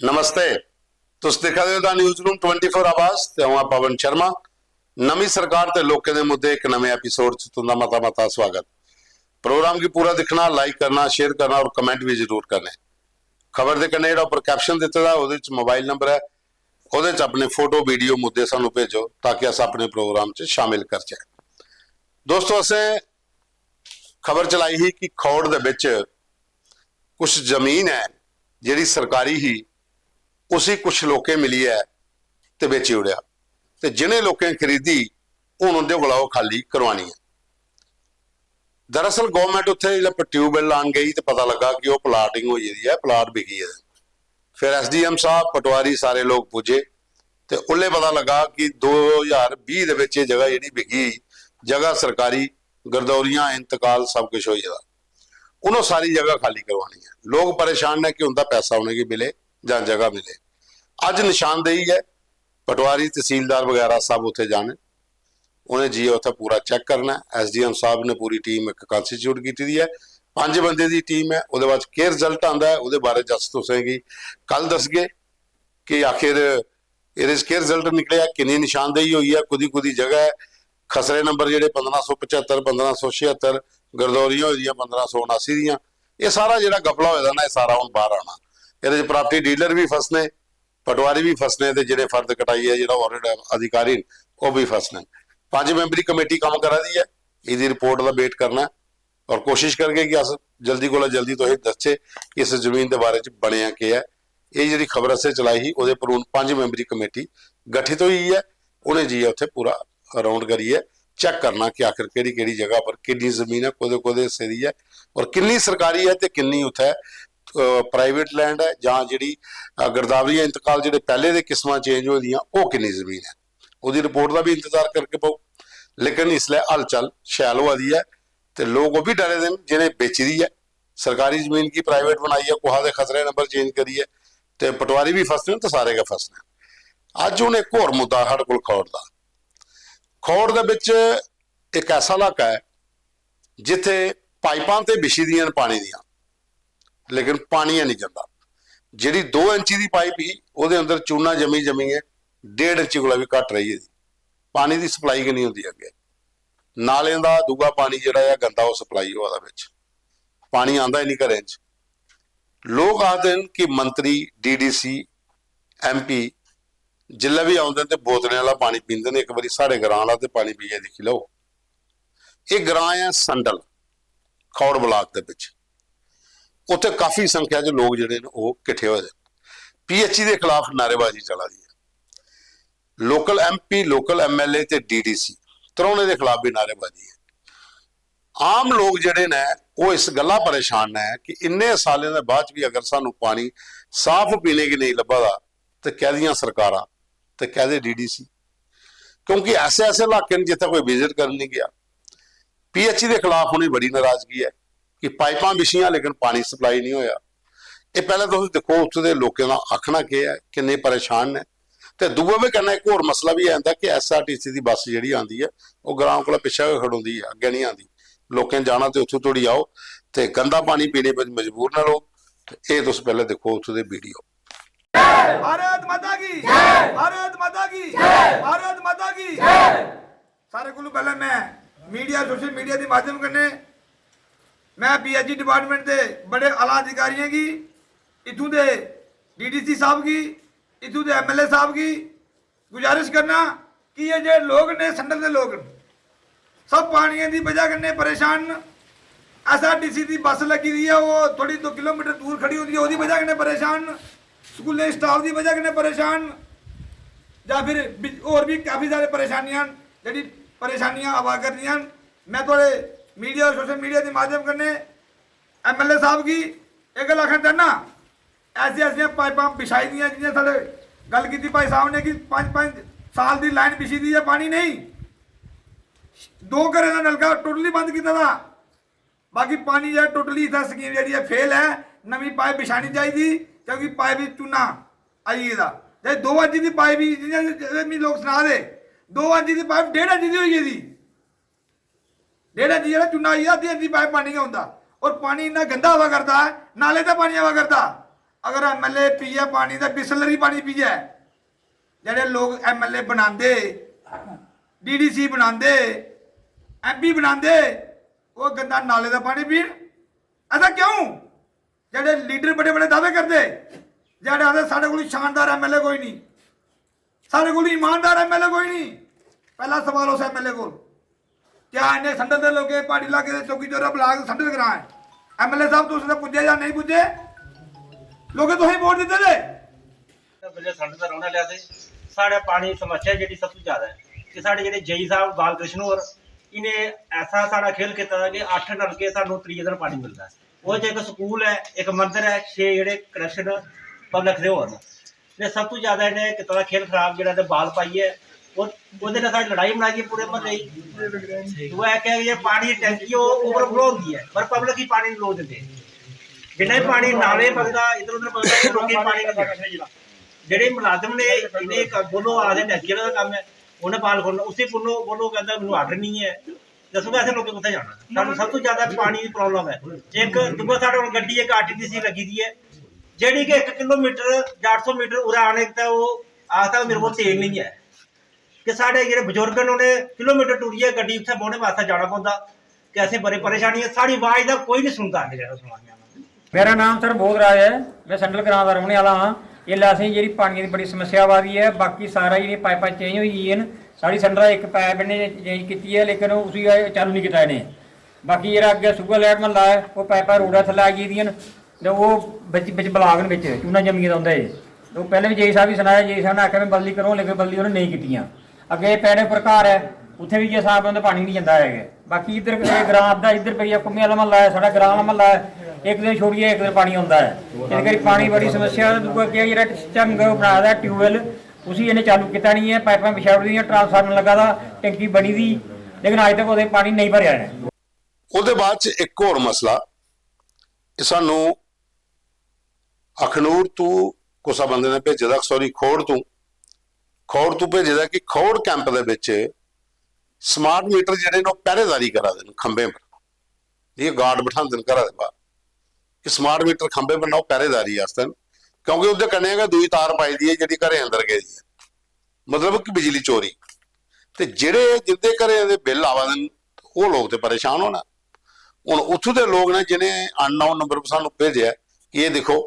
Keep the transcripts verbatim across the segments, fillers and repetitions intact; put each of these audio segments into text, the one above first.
नमस्ते। तुस दिक्खा दे ओ दा न्यूज़ रूम ट्वेंटी फ़ोर आवाज ते अ'ऊं आं पवन शर्मा। नमीं सरकार ते लोकें दे मुद्दे इक नमें एपिसोड च तुं'दा मता मता स्वागत। प्रोग्राम गी पूरा दिक्खना, लाइक करना, शेयर करना और कमेंट भी जरूर करने। खबर दे कन्नै जेह्ड़ा उप्पर कैप्शन दित्ते दा, ओह्दे च मोबाइल नंबर ऐ, ओह्दे च अपने फोटो, वीडियो, मुद्दे सानू भेजो ताकि अस अपने प्रोग्राम च शामिल करचै। दोस्तो, असें खबर चलाई ही कि खौड़ दे बिच कुछ जमीन ऐ जेह्ड़ी सरकारी ही, उसी कुछ लोकें मिलियै ते बेची ओड़ेआ, ते जिनें लोकें खरीदी, हून उं'दे कोला ओह् खाली करवानी ऐ। दरअसल गवर्नमेंट उत्थै जिसलै ट्यूबवैल लान गई ते पता लग्गा कि ओह् प्लाटिंग होई गेदी ऐ, प्लाट बिकी गेदे न। फिर एसडीएम साहब, पटवारी, सारे लोक पुज्जे ते उसलै पता लग्गा कि दो ज्हार बीह् दे बिच एह् जगह जेह्ड़ी बिकी, जगह सरकारी, गरदौरियां, इंतकाल, सब कुछ होई गेदा। हून ओह् सारी जगह खाली करवानी ऐ। लोक परेशान न कि उं'दा पैसा उ'नेंगी मिले जां जगह मिले। अज्ज निशानदेही ऐ, पटवारी, तहसीलदार बगैरा सब उत्थै जाने, उ'नें जाइयै उत्थै पूरा चैक करना ऐ। एसडीएम साहब ने पूरी टीम इक कॉन्स्टिट्यूट कीती दी ऐ, पंज बंदे दी टीम ऐ। ओह्दे बाद केह् रिजल्ट आंदा ऐ, ओह्दे बारे च अस तुसें गी कल दसगे कि आखिर एह्दे च केह् रिजल्ट निकलेआ, किन्नी निशानदेही होई ऐ, कुदी कुदी जगह ऐ, खसरे नंबर जेह्ड़े पंदरां सौ पचहत्तर, पंदरां सौ छेहत्तर, गरदौरियां होई दियां पंदरां सौ उनासी दियां। एह् सारा जेह्ड़ा गफला होए दा ना, एह् सारा हून बाहर आना। एह्दे च प्रॉपर्टी डीलर भी फसने, पटवारी भी फसने ते जेह्ड़े फर्द कटाइयै जेह्ड़ा ऑडिट अधिकारी न, ओह् भी फसने। पंज मैंबरी कमेटी कम्म करा दी ऐ, एह्दी रिपोर्ट दा वेट करना ऐ और कोशिश करगे कि अस जल्दी कोला जल्दी तुसें दसचै कि इस जमीन दे बारे च बनेआ केह् ऐ। एह् जेह्ड़ी खबर असें चलाई ही, ओह्दे पर हून पंज मैंबरी कमेटी गठित होई गेई ऐ। उ'नें जाइयै उत्थै पूरा राउंड करियै चैक करना कि आखिर केह्ड़ी केह्ड़ी जगह पर किन्नी जमीन ऐ, कोह्दे कोह्दे हिस्से दी ऐ और किन्नी सरकारी ऐ ते किन्नी उत्थै प्राइवेट लैंड ऐ जां जेह्ड़ी अ, गिरदावरी इंतकाल, जेह्ड़े पैह्ले दे किस्मां चेंज होई दियां, ओह् किन्नी जमीन ऐ, ओह्दी रिपोर्ट दा बी इंतजार करके पौग। लेकिन इसलै हलचल शैल होआ दी ऐ ते लोक ओह् बी डरे दे न जि'नें बेची दी ऐ सरकारी जमीन गी, प्राइवेट बनाइयै, कुसै दे खसरे नंबर चेंज करियै, ते पटवारी बी फसने न ते सारे गै फसने न। अज्ज हून इक होर मुद्दा साढ़े कोल खौड़ दा। खौड़ दे बिच इक ऐसा इलाका ऐ जित्थै पाइपां ते बिछी दियां न पानी दियां, लेकिन पानी है नहीं जंदा। जेह्ड़ी दो इंची दी पाइप ही, ओह्दे अंदर चूना जमी जमियै डेढ़ इंची कोला बी घट्ट रेही गेदी। पानी दी सप्लाई गै नहीं होंदी अग्गें। नालें दा दूआ पानी जेह्ड़ा ऐ गंदा, ओह् सप्लाई होआ दा बिच, पानी आंदा ही नहीं घरें च। लोक आखदे न कि मंत्री, डीडीसी, एमपी जिसलै बी औंदे न ते बोतलें आह्ला पानी पींदे न। इक बारी साढ़े ग्रां आह्ला ते पानी पीयै दिक्खी लैओ। एह् ग्रां ऐ संडल, खौड़ ब्लाक दे बिच। उत्थै काफी संख्या च लोक जेह्ड़े न, ओह् किट्ठे होए दे न। पीएचई दे खिलाफ नारेबाजी चला दी ऐ। लोकल एमपी, लोकल एमएलए ते डीडीसी त्रौने दे खिलाफ बी नारेबाजी ऐ। आम लोक जेह्ड़े न, ओह् इस गल्ला परेशान न कि इन्ने सालें दे बाद बी अगर सानू पानी साफ पीने गी नेईं लब्भा दा, ते कैह्दियां सरकारां ते कैह्दे डीडीसी? क्योंकि ऐसे ऐसे इलाके न जित्थै कोई विजिट करन नहीं गया। पीएचई दे खिलाफ उ'नें बड़ी नाराजगी ऐ कि पाइपां बिछियां लेकिन पानी सप्लाई नहीं होया। एह् पैह्लें तुस दिक्खो, उत्थूं दे लोकें दा आखना केह् ऐ, किन्ने परेशान न। ते दूए बी कन्नै इक होर मसला बी आंदा कि एसआरटीसी दी बस जेह्ड़ी आंदी ऐ, ओह् ग्रां कोला पिच्छें गै खड़ोंदी ऐ, अग्गें निं आंदी। लोकें जाना ते उत्थूं धोड़ी आओ, ते गंदा पानी पीने पर मजबूर न लोक। ते एह् तुस पैह्लें दिक्खो उत्थूं दे वीडियो। भारत माता की जय। भारत माता की जय। भारत माता की जय। सारे कोलू पैह्लें मैं मीडिया, सोशल मीडिया दे माध्यम कन्नै मैं पीएचई डिपार्टमेंट दे बड़े आला अधिकारियों गी, इत्थूं दे डीडीसी साहब गी, इत्थूं दे एमएलए साहब गी गुजारिश करना कि एह् जे लोक ने, संडल दे लोक न, सब पानियै दी बजह कन्नै परेशान न। एसआरटीसी दी बस लग्गी दी ऐ, ओह् थोड़ी दो किलोमीटर दूर खड़ी होंदी ऐ, ओह्दी बजह कन्नै परेशान न। स्कूलें स्टाफ दी बजह कन्नै परेशान न, जां फिर बि-, होर बी काफी सारे परेशानियां न, जेह्ड़ी परेशानियां आवा करदियां न। मैं थुआढ़े मीडिया, सोशल मीडिया दे माध्यम कन्नै एमएलए साहब गी एह् गल्ल आखना चाहना, ऐसी ऐसियां पाइपां बिछाई दियां, जि'यां साढ़े गल्ल कीती भाई साहब ने कि पंज पंज साल दी लाइन बिछी दी ऐ, पानी नेईं। दो घरें दा नलका टोटली बंद कीते दा। बाकी पानी जेह्ड़ा टोटली इत्थै स्कीम जेह्ड़ी ऐ फेल ऐ, नमीं पाइप बिछानी चाहिदी, क्योंकि पाइप च चूना आई गेदा। ते दो इंची दी पाइप ही, जि'यां जेह्ड़े मी लोक सना दे, दो इंची दी पाइप डेढ़ इंची दी होई गेदी। डेढ़ इंची जेह्ड़ा चूना आई गेदा, अद्धी इंची पाइप पानी गै होंदा। और पानी इन्ना गंदा आवा करदा ऐ, नाले दा पानी आवा करदा। अगर एमएलए पियै पानी ते बिसलरी पानी पियै। जेह्ड़े लोक एमएलए बनांदे, डीडीसी बनांदे, एमपी बनांदे, ओह् गंदा नाले दा पानी पीन। ऐसा क्यों? जेह्ड़े लीडर बड़े बड़े दावे करदे, जेह्ड़े आखदे साढ़े कोल शानदार एमएलए कोई नहीं, साढ़े कोल ईमानदार एमएलए कोई नहीं। पहला सवाल उस एमएलए को, क्या इन्ने संडल दे लोकें, पहाड़ी इलाके दे चौकी चौरा ब्लाक संडल ग्रां है? एमएलए साहब, तुस ते पुज्जे जां नेईं पुज्जे, लोकें तुसें वोट दित्ते दे? बिल्ले संडल दे रौह्ने आह्ले अस। साढ़े पानी दी समस्या जेह्ड़ी सब तू ज्यादा ऐ कि साढ़े जेह्ड़े जेई साहब बालकृष्ण होर, इ'नें ऐसा साढ़ा खेल कीते दा कि अट्ठ नलके सानू त्रीए दिन पानी मिलदा ऐ। ओह्दे च इक स्कूल ऐ, इक मंदर ऐ, छे जेह्ड़े कनैक्शन पब्लिक दे होर न। ते सब तू ज्यादा इ'नें कीते दा खेल खराब जेह्ड़ा ते बाल पाइयै और ओह्दे ने साढ़ी लड़ाई बनाई दी पूरे म्हल्ले दी। दूआ इक ऐ कि जे पानी दी टैंकी ओह् ओवरफ्लो होंदी ऐ, पर पब्लिक गी पानी निं लोड़ दिंदे। जिन्ना बी पानी नाले बगदा, इद्धर उद्धर बगदा, लोकें गी पानी निं देना। जेह्ड़े मुलाजम ने, इ'नें क-, बोलो आखदे टैंकी आह्ले दा कम्म ऐ, उ'नें बाल खोलना, उसी पुन्नो बोलो, कहदा मैनू आर्डर नहीं है। दस्सो ऐसे लोकें कुत्थै जाना? सानू सब तू ज्यादा पानी दी प्रॉब्लम ऐ। इक दूआ साढ़े कोल गड्डी इक आरटीडीसी लग्गी दी ऐ, जेह्ड़ी कि इक किलोमीटर जां अट्ठ सौ मीटर उरै आने ते ओह् आखदा मेरे कोल तेल नहीं ऐ। कि साढ़े जेह्ड़े बजुर्ग न उ'नें किलोमीटर टुरियै गड्डी उत्थै बौह्ने वास्तै जाना पौंदा। कि असें बड़े परेशानी ऐ, साढ़ी आवाज दा कोई नहीं सुनदा। मेरा नाम सर बोध राज है। मैं संडल ग्रां दा रौहने आह्ला हां। इसलै असें जेह्ड़ी पानियै दी बड़ी समस्या आवा दी ऐ। बाकी सारा जेह्ड़ियां पाइपां चेंज होई गेइयां न। साढ़ी संडला इक पाइप इ'नें चेंज कीती ऐ, लेकिन उसी चालू निं कीता इ'नें। बाकी जेह्ड़ा अग्गें सुगर लैट म्हल्ला ऐ, ओह् पाइपां रोड़ा थल्लै आई गेदियां न ते ओह् बिच बिच ब्लाक न, बिच चूना जम्मी गेदा उं'दा एह्। ते ओह् पैह्लें बी जेई साहब गी सनाया, जेई साहब ने आखेआ में बदली करो, लेकिन बदली उ'नें नेईं कीतियां। अग्गें एह् पैड़े उप्पर घर ऐ, उत्थै बी इ'यै स्हाब ऐ, उं'दा पानी निं जंदा ऐ। बाकी इद्धर एह् ग्रां अद्धा इद्धर पेई गेआ, कुम्मी आह्ला म्हल्ला ऐ, साढ़ा ग्रां आह्ला म्हल्ला ऐ, इक दिन छोड़ियै इक दिन पानी औंदा ऐ। इस करी पानी दी बड़ी समस्या ऐ। दूआ केह् ऐ, जेह्ड़ा झंग बनाए दा ऐ ट्यूबवैल, उसी इ'नें चालू कीता निं ऐ, पाइपां बिछाई ओड़ी दियां, ट्रांसफार्मर लग्गा दा, टैंकी बनी दी, लेकिन अज्ज तक ओह्दे पानी नेईं भरेआ इ'नें। ओह्दे बाद च इक होर मसला, एह् सानू अखनूर तू कुसै बंदे ने भेजे दा, सॉरी, खौड़ तू, खौड़ तू भेजे दा कि खौड़ कैंप दे बिच स्मार्ट मीटर जेह्ड़े न ओह् पैह्रेदारी करा दे न खंभें पर, जि'यां गार्ड बठांदे न घरा दे बाह्र, कि स्मार्ट मीटर खंभे पर न ओह् पैह्रेदारी आस्तै न, क्योंकि ओह्दे कन्नै गै दूई तार पाई दी ऐ जेह्ड़ी घरें अंदर गेदी ऐ, मतलब कि बिजली चोरी। ते जेह्ड़े जिंदे घरें दे बिल आवा दे न ओह् लोक ते परेशान होना। हून उत्थूं दे लोक न जि'नें अननोन नंबर पर सानूं भेजेआ कि एह् दिक्खो,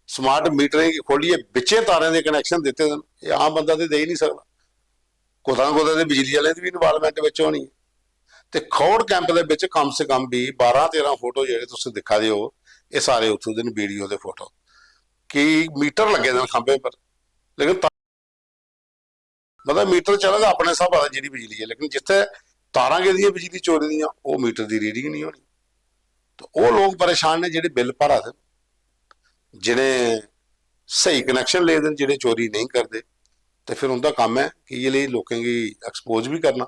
स्मार्ट मीटरें गी खोह्लियै बिच्चें तारें दे कनैक्शन दित्ते दे न, एह् आम बंदा ते देई निं सकदा। कुतै ना कुतै ते बिजली आह्लें दी बी इन्वाल्वमेंट बिच होनी ऐ। ते खौड़ कैंप दे बिच कम से कम बी बारां तेरां फोटो जेह्ड़े तुस दिक्खा दे ओ, एह् सारे उत्थूं दे न, बीडीओ दे फोटो, कि मीटर लग्गे दे न खंभे पर, लेकिन तां मतलब मीटर चला दा अपने स्हाबा दा जेह्ड़ी बिजली ऐ, लेकिन जित्थै तारां गेदियां बिजली चोरी दियां, ओह् मीटर दी रीडिंग निं होनी। ते ओह् लोक परेशान न जेह्ड़े बिल भरा दे न, जि'नें स्हेई कनैक्शन ले दे न, जेह्ड़े चोरी नेईं करदे, ते फिर उं'दा कम्म ऐ कि इ'यै लेई लोकें गी एक्सपोज बी करना।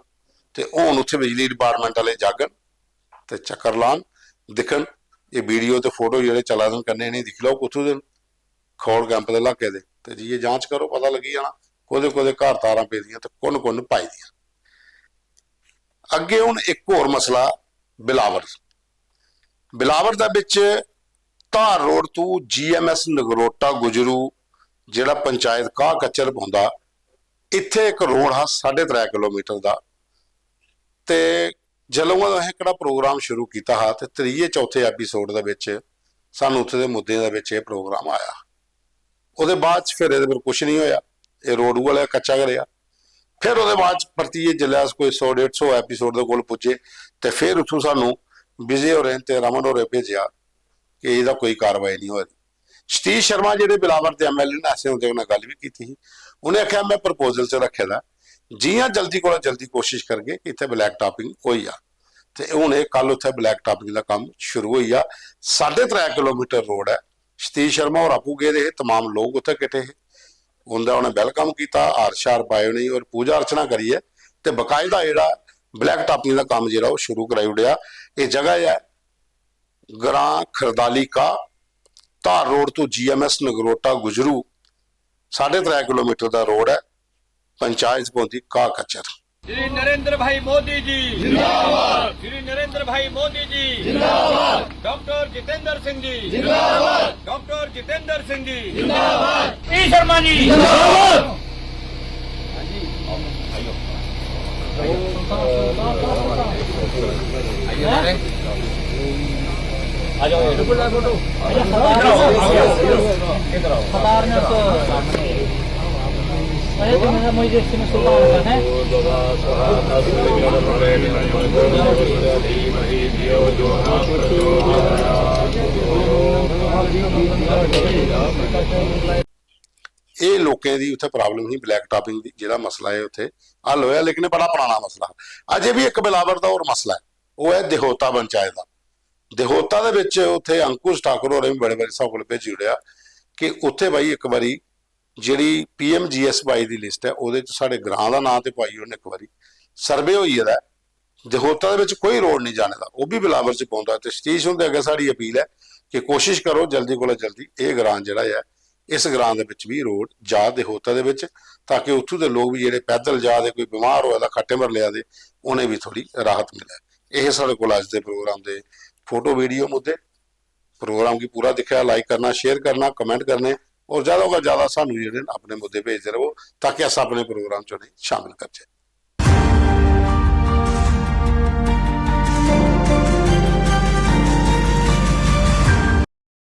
ते हून उत्थै बिजली डिपार्टमेंट आह्ले जाङन ते चक्कर लान, दिक्खन, एह् वीडियो ते फोटो जेह्ड़े चला दे न कन्नै, इ'नेंगी दिक्खी लैओ कुत्थूं दे न। खौड़ कैंप दे इलाके दे, ते जाइयै जांच करो, पता लग्गी जाना कोह्दे कोह्दे घर तारां पेदियां ते कु'न कु'न पाई दियां। अग्गें हून इक होर मसला बिलावर, बिलावर दे बिच धार रोड तू जीएमएस नगरोटा गुजरू, जेह्ड़ा पंचायत काह कच्चर पौंदा, इत्थै इक रोड हा साढ़े त्रै किलोमीटर दा, ते जिसलै उ'आं असें एह्कड़ा प्रोग्राम शुरू कीता हा ते त्रीये चौथे एपिसोड दे बिच सानूं उत्थै दे मुद्दें दे बिच एह् प्रोग्राम आया। ओह्दे बाद च फिर एह्दे पर कुछ निं होएआ, एह् रोड उ'ऐ लेहा कच्चा गै रेहा। फिर ओह्दे बाद च परतियै जिसलै अस कोई सौ डेढ़ सौ एपिसोड दे कोल पुज्जे ते फिर उत्थूं सानूं विजय होरें ते रमन होरें भेजेआ कि एह्दा कोई कार्रवाई निं होआ दी। सतीश शर्मा जेह्ड़े बिलावर दे एमएलए न, असें उं'दे कन्नै गल्ल बी कीती ही। उ'नें आखेआ, में प्रपोजल च रक्खे दा, जि'यां जल्दी कोला जल्दी कोशिश करगे कि इत्थै ब्लैक टापिंग होई जा। ते हून एह् कल उत्थै ब्लैक टापिंग दा कम्म शुरू होई जा। साढ़े त्रै किलोमीटर रोड ऐ। सतीश शर्मा होर आपूं गेदे हे, तमाम लोक उत्थै किट्ठे हे, उं'दा उ'नें वैलकम कीता, हार शार पाए उ'नेंगी, होर पूजा अर्चना करियै ते बकायदा जेह्ड़ा ब्लैक टापिंग दा कम्म जेह्ड़ा ओह् शुरू कराई ओड़ेआ। एह् जगह ऐ ग्रां खरदाली का, धार रोड तू जीएमएस नगरोटा गुजरू, साढ़े त्रै किलोमीटर दा रोड ऐ, पंचायत पौंदी का कच्चर। श्री नरेंद्र भाई मोदी जी जिंदाबाद। श्री नरेंद्र भाई मोदी जी जिंदाबाद। डॉक्टर जितेंद्र सिंह जी जिंदाबाद। डॉक्टर जितेंद्र सिंह जी जिंदाबाद। पी शर्मा जी जिंदाबाद। एह् लोकें दी उत्थै प्रॉब्लम ही ब्लैक टॉपिंग दी, जेह्ड़ा मसला ऐ उत्थै हल होआ, लेकिन एह् बड़ा पराना मसला हा। अजें बी इक बिलावर दा होर मसला ऐ, ओह् ऐ देहोता पंचायत दा। देहोता दे बिच उत्थै अंकुश ठाकुर होरें बी बड़े बारी साढ़े कोल भेजी ओड़ेआ कि उत्थै भाई इक बारी जेह्ड़ी पी एम जी एस वाई दी लिस्ट ऐ, ओह्दे च साढ़े ग्रां दा नांऽ ते पाई ओड़न इक बारी। सर्वे होई गेदा ऐ, देहोता दे बिच कोई रोड निं जाने दा, ओह् बी बिलावर च पौंदा ऐ। ते सतीश हुंदे अग्गें साढ़ी अपील ऐ कि कोशिश करो जल्दी कोला जल्दी एह् ग्रां जेह्ड़ा ऐ, इस ग्रां दे बिच बी रोड जा देहोता दे बिच, ताकि उत्थूं दे लोक बी जेह्ड़े पैदल जा दे, कोई बमार होआ दा खट्टे पर लेआ दे, उ'नें बी थोह्ड़ी राहत मिलै। एह् साढ़े कोल अज्ज दे प्रोग्राम दे फोटो वीडियो मुद्दे। प्रोग्राम गी पूरा दिक्खेआ, लाइक करना, शेयर करना, कमेंट करने और ज्यादा कोला ज्यादा सानू जेह्ड़े न अपने मुद्दे भेजदे रवो, ताकि अस अपने प्रोग्राम च उ'नेंगी शामिल करचै।